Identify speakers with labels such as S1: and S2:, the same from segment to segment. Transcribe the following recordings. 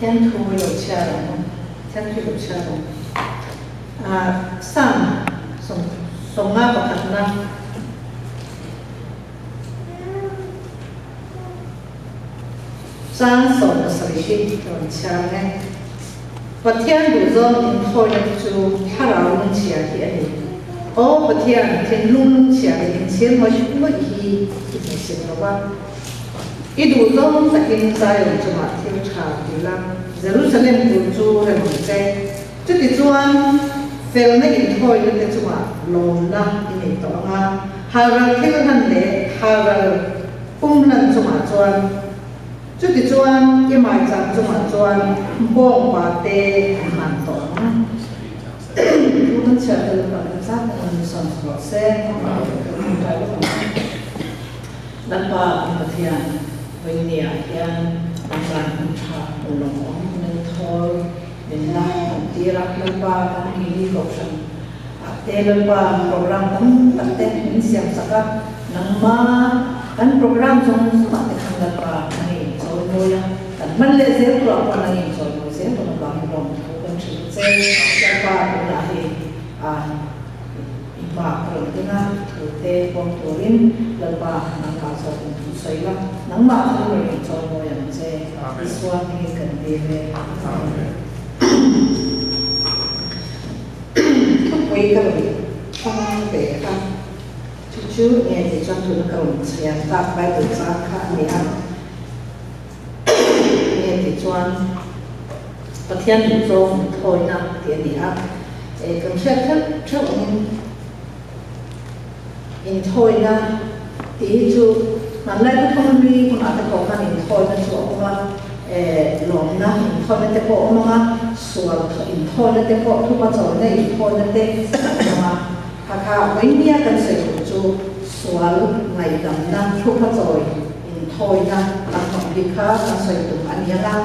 S1: Pathian thu i lo chhiar ang u. Pathian thu i lo chhiar ang. Psalm 50 pakhatna. Chang 17 hi ka rawn chhiar ang e. Pathian duhzawng inthawina te chu thlarau lungchhia hi a ni. Aw Pathian, thinlung lungchhia leh inchhir ngawih ngawih hi i hmuhsit lo va. I duhzawng takin Zion chungah thil tha ti la, Jerusalem tur chu rem ang che. Chutichuan, felna inthawina te chungah lawmna i nei tawh ang a, halral thil hlan leh halral pum hlan chungah chuan, chutichuan i maicham chungah chuan bawngpa te an hlan tawh ang. Thu kan chhiar tel pah kan zat ang an sawn chhuah rawh se. Kan tawngtai lawk ang. Lalpa kan Pathian, vawinia hian Ramzan hun tha hmuh lawmawm min thawl. Min la kan tir a, Lalpa kan Mili Kohhran ah te Lalpa program tam tak te min siam sak a, nangma kan program zawng zawng ah te khan Lalpa nang i inchawi mawi a, kan hman leh zel tur ah pawh nang i inchawi mawi zel dawn avangin lawmthu kan hrilh che. Lalpa tunah hei ah i hma ka rawn ding a, thu te pawm turin Lalpa nangmah zawk in thu sawi la, nangmah chu rawn inchawi mawi ang che. Isua hmingin kan dil e. Amen. Thupui ka rawn hmang ve a, chu chu nge tih chuan tuna ka rawn chhiar tak Bible chang kha a ni a, nge tih chuan Pathian duhzawng inthawina tih a ni a, kan hriat theuh theuh angin inthawina tih hi chu hmanlai thuthlung hlui hunah te pawh khan inthawina chu a awm a, lawmna inthawina te pawh a awm ang a, sual inthawina te pawh thupa chawina inthawina te a awm ang a, kha kha vawinia kan sawi tur chu sual ngaihdamna thupa chawi inthawina kan hmang bik kha kan sawi tum a ni ang a.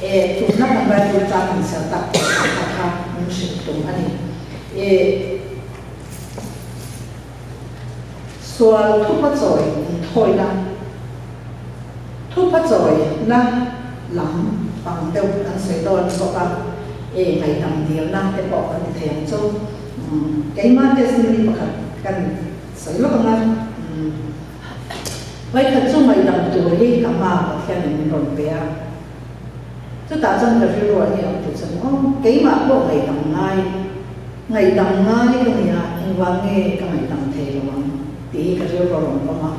S1: E, tunna kan Bible chang han ser tak tawh kha kha kha min hrilh tum a ni. E, sual thupa chawi inthawina, thupa chawina lam pang deuh kan sawi dawn bawk a, e, ngaihdam dilna te pawh kan ti thei ang chu. Umm, keimah testimony pakhat kan sawi lawk ang a, umm. Vawikhat chu ngaihdam tur hi ka hma Pathianin min rawn pe a, chutah chuan ka rilru ah hi a awm tih chuan aw keimah pawh ngaihdam ngai, ngaihdam ngai ka nia engvang nge ka ngaihdam thei lo ang tih hi ka rilru a rawn awm a,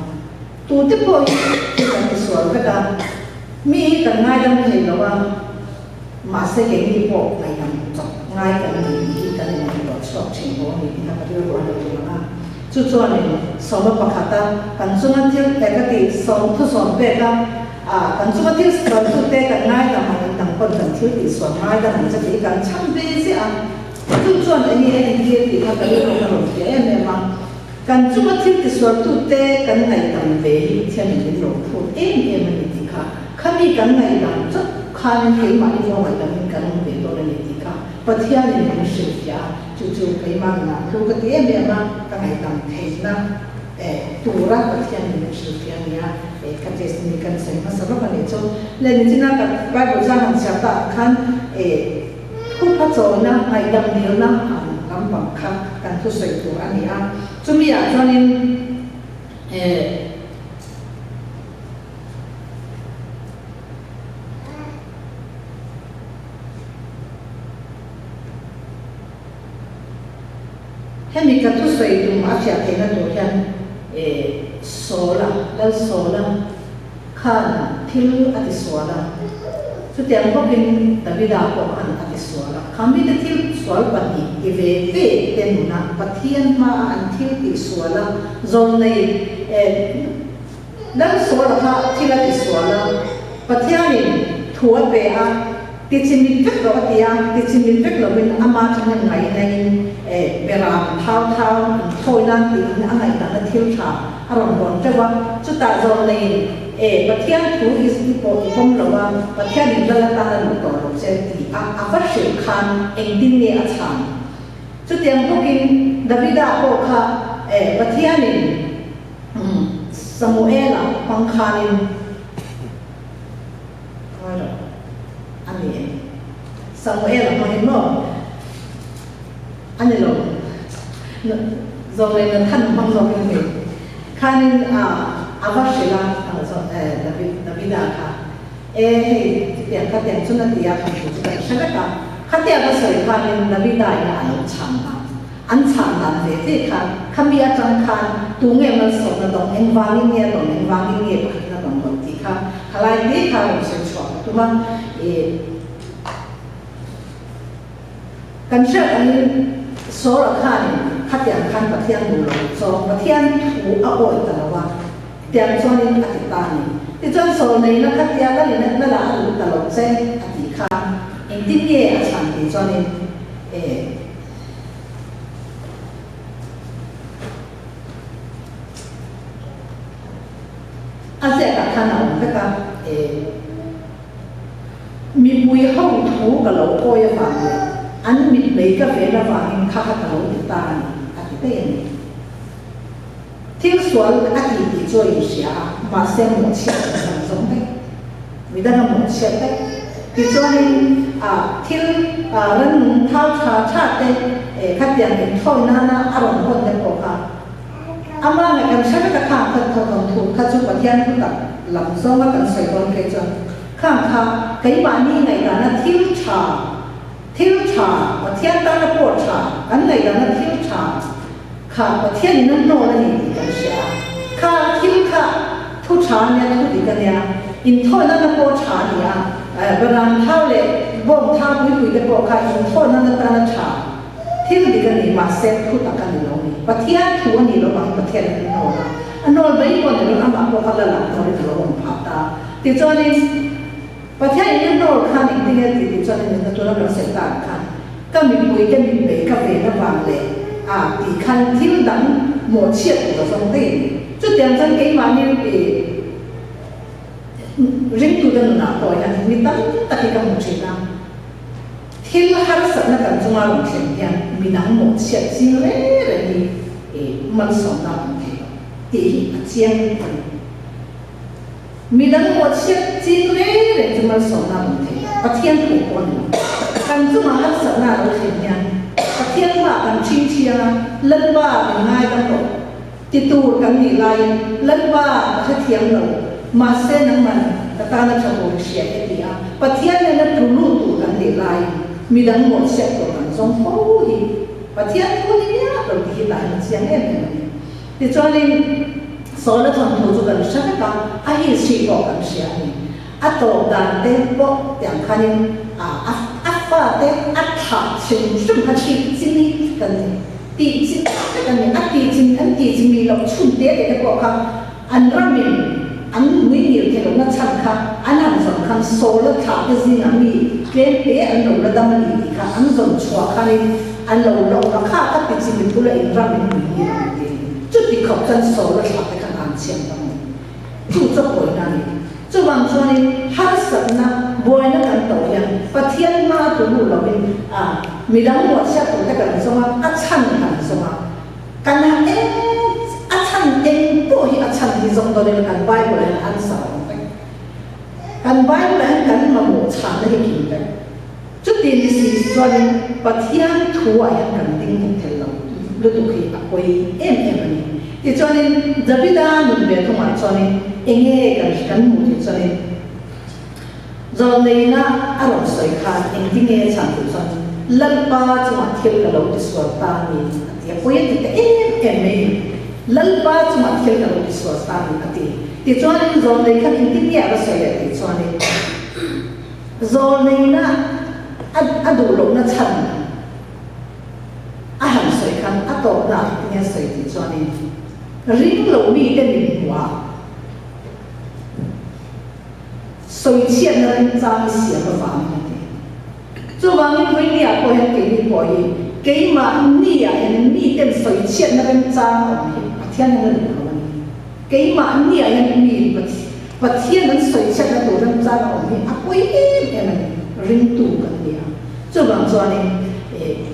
S1: tute pawh hi thil kan tisual vek a, mi hi kan ngaidam thei lo a, mahse keini pawh ngaihdam chawp ngai kan ni tih hi kan inngaihdawh chhuak thin bawk a ni tih kha ka rilru a lo lang a. Chu chuanin sawma pakhata kan chunga thil te ka tih sawm thusawm pek a, a kan chunga thil sualtute kan ngaidam ang in dang pawn kan thil tih sual ngaidam ang che tih kan chhang ve ziah a. Chu chuan eng nge a intir tih kha ka rilru ka rawn hria em em a. Kan chunga thil tisualtute kan ngaihdam ve hi Pathianin min lo phut em em a ni tih kha khami kan ngaihdam chauh khanin keimahni pawh ngaihdamin kan awm ve dawn a ni tih kha Pathianin min hrilhfiah a. Chu chu keimah nunah thu ka ti em em a, ka ngaihdam theihna tura Pathian in min hrilhfiah a nia, ka testimony kan sawi hmasa lawk a nih chu. Le nichina ka Bible chang han chhiar tak khan thupha chawina, ngaihdam dilna ang lampang kha kan thusawi tur a ni a, chumi ah chuanin Hemi ka thusawi tum a fiah theihna tur hian Sawla, Lal Sawla khan thil a ti sual a, chutiang bawkin Davida pawh khan a ti sual a. Kha mite thil sual pahnih ti ve ve te nuna Pathian hmaa an thil tih sual a zawlnei Lal Sawla kha thil a ti sual a, Pathianin thu a pe a, ti chimit vek rawh a ti a, ti chimit vek lovin ama thahnem ngaihnain beram thau thau an thawi nan tiin a ngaihdahna thil tha a rawn rawn teuh a, chutah zawlneiin e Pathian thu i i pawh i pawm lo a, Pathianin lal atan a luh tawh lo che ti a a va hrilh khan engtin nge a chhan? Chutiang bawkin Davida pawh kha e Pathianin Samuela hmang khanin ngawi rawh a ni e. Samuel a hmangin maw a ni lo zawng leh Nathan hmang zawkin a ni khanin a a va hrilh a Davida kha e hei chutiang khatiang chu na ti a kan thu chu kan hre vek a khatiang a sawi khanin Davida in a lo chhan a. An chhan dan ve ve khan khami atang khan tu nge malsawmna dawng, engvangin nge a dawn, engvangin nge pakhatin a dawn lo tih kha khalai te kha rawn sawi chhuah ka tum a. Ih, kan hriat angin Sawra khanin khatiang khan Pathian duh lo zawng, Pathian thu a awih ta lo a, tiang chuanin a ti ta a ni. Tichuan Sawl neihna khatia lalin lala a duh ta lo che a tih khan engtin nge a chhan tih chuanin eh, A ziakah khan a awm vek a, e, mipui ho thu ka lo kawi avang leh an mitmei ka ven avangin kha kha ka lo ti ta a ni, a ti daih a ni. Thil sual a ti tih chu a inhria a, mahse mawhchhiat a chhan zawng daih. Midang a mawhchhiat daih. Tichuanin ah thil ah rannung thau tha tha te eh khatiang inthawi nana a rawn hawn te pawh kha ama nge kan hre vek a khang khan thaw thawm thut kha chu Pathian thu tak lam zawnga kan sawi dawn phei chuan khang kha keimahni ngaihdana thil tha Thil tha, Pathian tana pawh tha, kan ngaihdana thil tha kha Pathian in a hnawl a ni tih kan hria a. Kha thil kha thu tha a nia, thu dik a nia, inthawinana pawh tha a ni a, Baram thau leh bawng thau pui pui te pawh kha inthawinana tana tha thil dik a ni, mahse thu tak a ni lo ni. Pathian thu a ni lo vang Pathian in a hnawl a, a hnawl mai pawh ni lo, amah pawh kha la lah hnawlin a lo awm phah ta. Tichuanin. Pathian in a hnawl khan engtin nge tih tih chuan in na tura kan sawi tak khan ka mipui te mitmei ka ven avang leh a tih khan thil dang mawhchhiat tur a zawng daih a ni. Chutiang chuan keimahni i ringtute nunah pawh hian mi tam tak hi ka hmu thin a, thil harsatna kan chunga rawn thlen hian midang mawhchhiat ching reng reng hi i malsawmna a awm thei lo tih hi a chiang a ni. Midang mawhchhiat ching reng reng chu malsawmna a awm thei lo. Pathian thu pawh a ni lo. Kan chungah harsatna a lo thlen hian Pathian hmaah kan ṭhing ṭhiang a, Lalpa min ngaidam rawh ti tur kan nih laiin Lalpa ka hrethiam lo, mahse nangman ka tana ṭha tur i hria e ti a, Pathian nena tlu lut tur kan nih laiin midang mawhchhiat tur kan zawng fo hi Pathian thu ni miah lo tih hi tah hian a chiang em em a ni. Tichuanin, Sawla thawnthu chu kan hre vek a, a history pawh kan hria a ni. A tawp dan te pawh tiang khanin a a fate a thlah hrim hrim kha tih chimi kan ni, tih chi vek a ni. A tih chimi an tih chimi loh chhun te te te pawh kha an ramin an mui ngil thei lohna chhan kha an han zawn khan Sawla thlah te zingah mi tlem te an lo la dam a ni tih kha an zawn chhuah khanin An lo lawm a, kha ka ti chi mi bula in ram in mui ngil ang ti. Chuti khawp chuan sawl a thlah te khan an chhiam ta maw? Chu chu pawina a ni. Chuvang chuanin harsatna, buaina kan to hian Pathian hma a tu lu loin a midang muahchhiat tur te kan zawng a, a chhan kan zawng a. Kan ha eng a chhan eng pawh hi a chhan hi zawng dawn ila kan Bible ah hian answer a awm vek. Kan Bible ah hian kan mamawh chhanna hi kim vek. Chuti ni si chuanin Pathian thu ah hian kan ding nghet thei lo lutuk hi a pawi em em a ni. Tichuanin Davida nun ve thungah chuanin enge kan kan hmuh tih chuanin Zawlneina a rawn sawi khan engtinge a chhan tih chuan Lalpa chungah thil ka lo tisual ta a ni a ti a, pawi a ti ta em em mai a ni. Lalpa chungah thil ka lo tisual ta a ni a ti. Tichuanin Zawlnei khan engtin nge a va sawi leh tih chuanin Zawlneina a duh lohna chhan a han sawi khan a tawpna ah engtin nge a sawi tih chuanin ring lo mite min hmuh a, sawi chhiatna remchang i siam avangin a ti. Chuvangin vawinia pawh hian keini pawh hi keimahni ah hian miten sawi chhiatna remchang a awm hi Pathian hian a duh lo a ni. Keimahni ah hian mi Pathian an sawi chhiatna tur remchang a awm hi a pawi em em a ni, ringtu kan ni a. Chuvang chuanin eh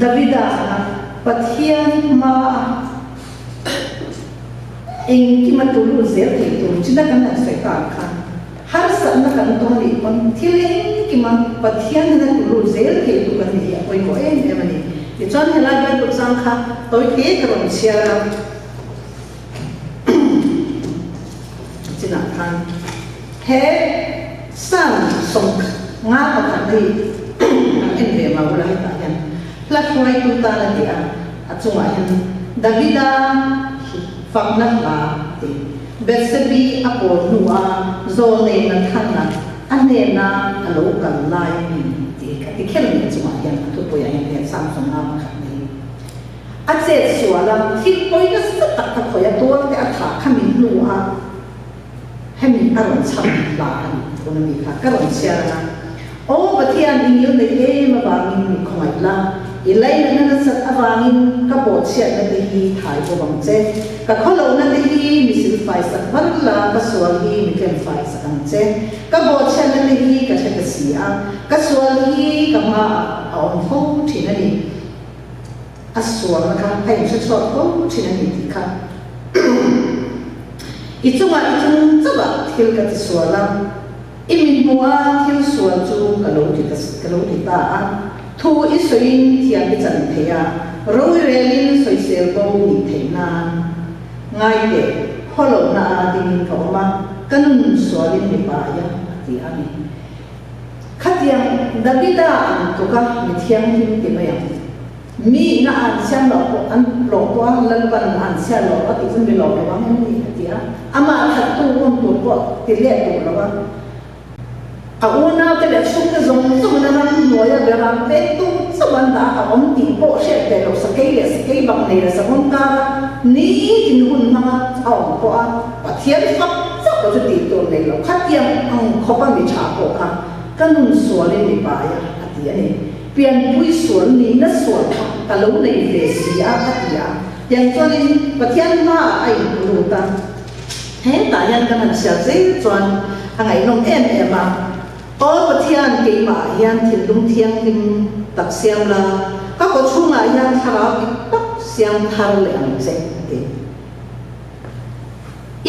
S1: Davida anga Pathian hmaa engkima tulu zel thei tur china kan han sawi tak khan, Har Harsatna kan tawn nih pawn thil engkima Pathian hna tulu zel thei tu kan nih hi a pawimawh em em a ni. Tichuan helai Bible chang kha tawi te ka rawn chhiar a, chinah khan he Psalm 51 hi an en ve mau la hetah hian hla hruaitu tan a ti a, a chungah hian Davida fakna hla a ti. Bethsebi a pawl hnuah Zawlnei Nathana a hnena a lo kal lai a ni tih ka ti kher mai chungah hian a thupuiah hian he Psalm 51 hi a chet sual a, thil pawi nasa tak a khawih a, tual te a thah khami hnuah hemi a rawn chham hla a ni tun a mi kha ka rawn chhiar ang a, Aw Pathian i ngil nei em avangin mi khawngaih la, i lainatna nasat avangin ka bawhchhiatna te hi thai bawk ang che, ka khawlohna te hi mi silfai sak var la, ka sual hi mi tlemfai sak ang che, ka bawhchhiatna te hi ka hre ta si a, ka sual hi ka hmaah a awm fo thin a ni. A sualna kha a inhre chhuak fo thin a ni tih kha i chungah i chung chauhah thil ka ti sual a, i min hmuh a thil sual chu ka lo ti ta ka lo ti ta a, thu i sawiin thiam i chan thei a, rorelin sawisel bo nih theih nan ngai teh khawlohna a dingin ka awm a, ka nun sualin mi pai a a ti a ni. Khatiang Davida an tluk a, mi thianghlim ti mai ang. Mi ina an siam loh pawh an hlawh pawh a, Lalpan an siam loh a tih chu mi lawm lo ang em ni a ti a, amah thattu awm tur pawh ti let duh lo a, a unaute leh chhungte zawng zawngin a ram hnuaia beram vengtu chauh an dah a awm tih pawh hriat ve loh sakei leh sakei bak nei leh sangawm kara nitin hun hmanga a awm pawh a, Pathian fak chauh chu tih tur nei lo khatiang ang khawp a mi tha pawh kha ka nun sualin mi pai a, a ti a ni. Pianpui sual nihna sual kha ka lo nei ve si a, a ti a. Tiang chuanin Pathian hmaah a inpu lut a. Hetah hian kan han chhiar zel chuan a ngaihnawm em em a. Aw Pathian, keimahah hian thinlung thianghlim tak siam la, ka kawchhungah hian thlarau dik tak siam thar leh ang che, a ti.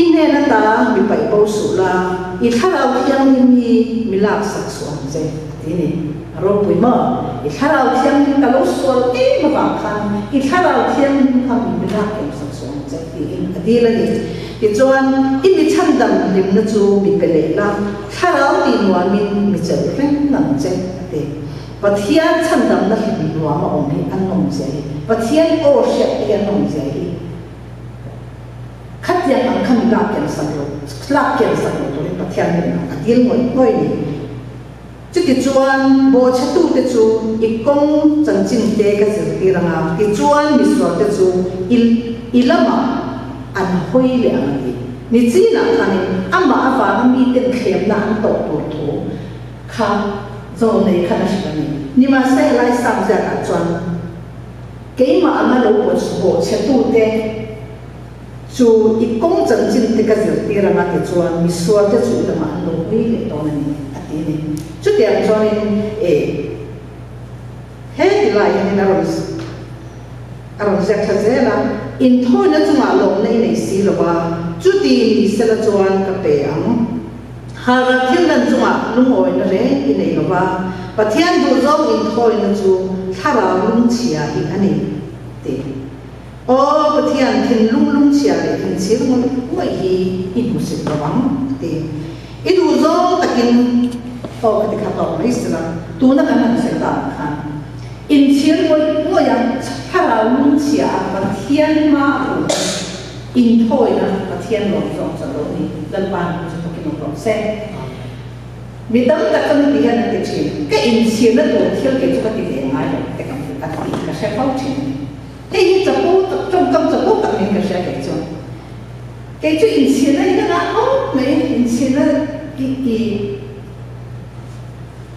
S1: I hnen ata mi paih bo suh la, i thlarau thianghlim hi mi lak sak suh ang che, a ti ni. A ropui maw? I thlarau thianghlim ka lo sual em avang khan i thlarau thianghlim kha mi lak em sak suh ang che, tiin a dil a ni. Tichuan, i mi chhandam hlimna chu mi pe leh la, thlarau tih nuamin mi chelh reng ang che, a ti. Pathian chhandamna hlim nuam a awm hi a nawmzia hi, Pathian aw hriat te hi a nawmzia hi. Khatiang ang kha mi lak kian sak lo, lak kian sak lo turin Pathian hnenah a dil ngawih ngawih ni. Chutichuan, bawhchhetute chu i kawng chanchinte ka zirtir ang a, tichuan misualte chu i i lamah an hawi leh ang a ti. Nichinah khanin amah avanga miten thlemna an tawh tur thu kha zawlnei khan a hrilh a ni. Nimahse helai sang ziakah chuan. Keimah anga lo bawhchhetute chu i kawng chanchin te ka zirtir anga tichuan misualte chu i lamah an lo hawi leh dawn a ni, a ti a ni. Chutiang chuanin e he ti lai hianin a rawn a rawn ziak thla zel a, Inthawina chungah lawmna i nei si lo va, chuti ni sela chuan ka pe ang. Halral thil dan chungah lungawina reng i nei lo va, Pathian duhzawng inthawina chu thlarau lungchhia hi a ni, ti. Aw Pathian, thinlung lungchhia leh thinchhir ngawih ngawih hi i hmusit lo ang, a ti. I duhzawng takin aw ka ti kha tawk mai sela, tuna kan han sawi ta ang khan, inchhir ngawih ngawih a, thlarau lungchhia a Pathian hma a hmuh hi, Inthawina Pathian lawm zawk chu a lo ni, Lalpa nu chu takin awm rawh se. Mi tam tak chuan heti hian an ti thin, Ka inchhirna tur thil kei chu ka ti ve ngai lo te ka a ti ka hre fo thin a ni. Hei hi chapo tak, tawngkam chapo tak niin ka hria kei chuan. Kei chu inchhirna hi ka ngah khawp mai, inchhirna i i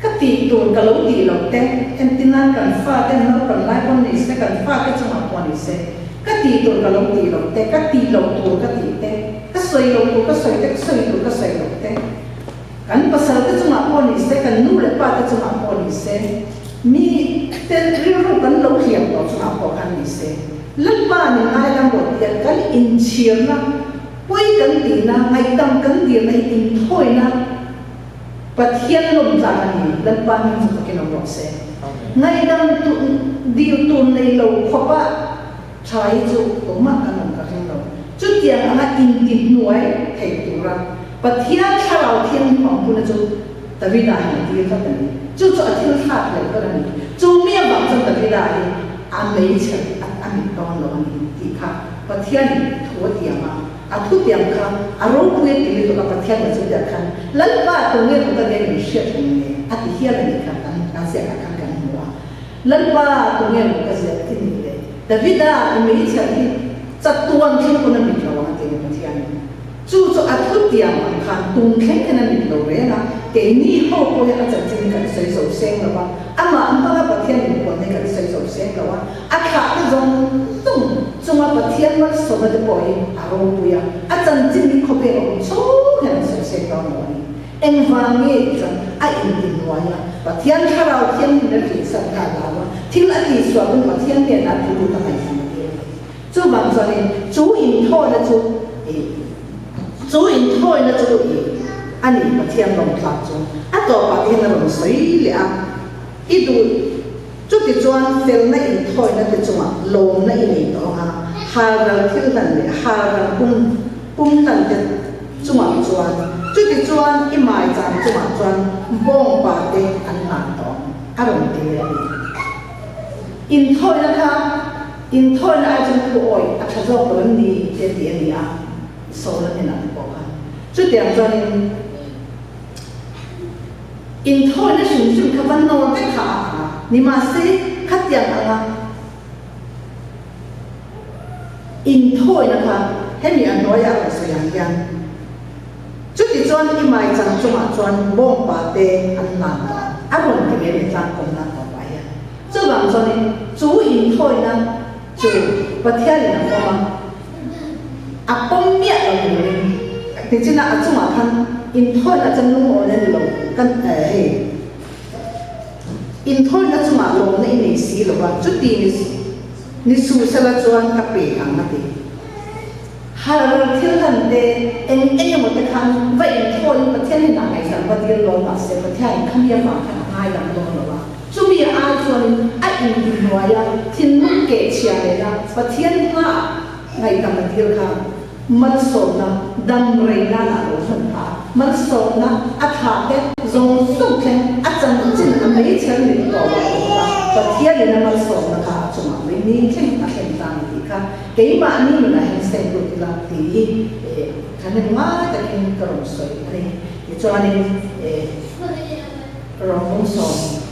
S1: ka tih tur ka lo tih loh te, entirnan kan fate naupang lai pawh ni se, kan fate chungah pawh ni se, Ka tih tur ka lo tih loh te, ka tih loh tur ka tih te, ka sawi loh tur ka sawi te, ka sawi tur ka sawi loh te, kan pasal te chungah pawh ni se, kan nu leh pa te chungah pawh ni se, mi te rilru kan lo hliam tawh chungah pawh khan ni se, Lalpa nin ngaidam rawh tia kan inchhirna, pawi kan tihna, ngaihdam kan dirna hi inthawina. Pathian lawmtlak a ni, Lalpa hming chu takin awm rawh se. Ngaihdam dil tur nei lo khawpa tha hi chu tumah kan awm ka ring lo. Chutiang anga intihnuai theih tura Pathian thlarau thianghlim awmpuna chu Davida hian a dil tlat a ni. Chu chu a thil thlak hlelh ber a ni. Chu mi avang chuan Davida hi a meichher a mit dawn lo a ni tih kha Pathianin thu a tiam a. A thutiam kha a ropui a ti lutuk a, Pathian lah chu biak khan, Lalpa tu nge maw ka nen min hriat reng nge? a ti hial a nih kha kan kan ziakah khan kan hmu a. Lalpa tu nge maw ka ziak ti nih le? Davida i meichher hi chatuan thleng pawn a mit lo ang a ti ni Pathianin. Chu chu a thutiam ang khan tum thleng khan a mit lo reng a, keini ho pawh hian a chanchin hi kan sawi zo seng lo a, amah hmanga Pathian inpuan hi kan sawi zo seng lo a, A thlahte zawng zawng chunga Pathian malsawmna te pawh hi a ropui a, a chanchin hi khawvel a awm chhung hian an sawi seng dawn lo a ni. Engvang nge tih chuan a intinuai a, Pathian thlarau thianghlim leh rinsan kha a hlau a, thil a tihsual pawn Pathian hnenah a tlu lut a ngaihsan a tir a ni. Chuvang chuanin chu inthawina chu ih chu inthawina chu ih a ni Pathian lawmtlak chu a tawpah te hian a rawn sawi leh a, I duh. Chutichuan felna inthawina te chungah lawmna i nei tawh ang a, halral thil hlan leh halral pum pum hlan te chungah chuan, chutichuan i maicham chungah chuan bawngpa te an hlan tawh ang, a rawn ti leh a ni. Inthawina kha inthawina ai chuan thu awih a tha zawk lo em ni te ti a ni a, Saula hnenah te pawh khan. Chutiang chuanin. Inthawina hrim hrim kha va nawn vek kha a ang a, nimahse khatiang anga inthawina kha hemi a hnuaia a rawn sawi ang hian chutichuan i maichang chungah chuan bawngpa te an hlan tawh ang a rawn ti leh leh tlangkawmna tawpah hian. Chuvang chuanin chu inthawina chu Pathianin a pawm a, A pawm miah lo ni loin nichin a a chungah khan inthawina chuan lungawn a ni lo kan hei inthawina chungah lawmna i nei si lo va chuti ni ni Susela chuan ka pe ang a ti. Har thil hlan te eng eng emaw te khan va inthawiin Pathian hnenah ngaihdan va dil dawn mahse Pathianin khami avang khan a ngaidam dawn lo a. Chumi ai chuanin a inhnuai a thinlung keh chhia nena Pathian hmaah ngaihdam a dil kha malsawmna dam rei nan a lo hman phah a, malsawmna a thlah te zawng zawng thleng a chanchin a meichher mit tawh lo bawk a, Pathianin a malsawmna kha a chungah mai ni thleng a thlen ta ni tih kha keimahni nunah hian seng lut ila tih hi kan en ngai takin ka rawn sawi a ni. Tichuanin. Rawng 12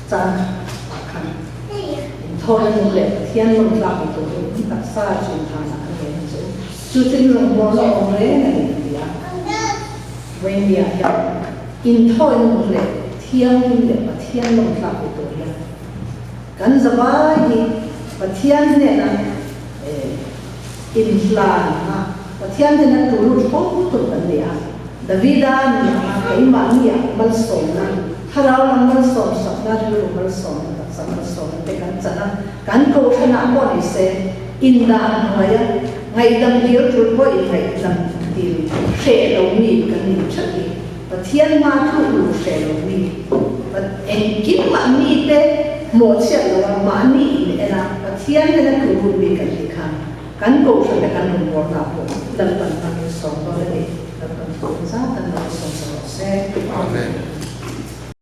S1: chang ah khan inthawina nung leh Pathian lawm tlak ni turin in taksa chin than ah kan ngen ang che u. Chu chu in rawngbawlna awm reng a ni ti a. Wendy ah hian inthawina nung leh thianghlim leh Pathian lawm tlak ni tur hian kan zavai hi Pathian hnena inhlan a Pathian hnena tulu tho tur kan ni a. Davida ni anga keimahni ah malsawmna, thlarau lam malsawm sakna, rilru malsawmna, taksa malsawmna te kan chan a, kan kohhran ah pawh ni se indah hnuai a, ngaihdam dil tur pawh in ngaihdam dil hreh lo mi kan ni theuh hi, Pathian hma thuhlu hreh lo mi, engkim mah mi te hmawhchhiat lo a mahni in en a Pathian hnena thuhlu mi kan ti khan Kan kohhran leh kan rawngbawlna pawh Lalpan hmangin sawm dawn a ni. Lalpan thu zat an lo sawm ta rawh se.
S2: Amen.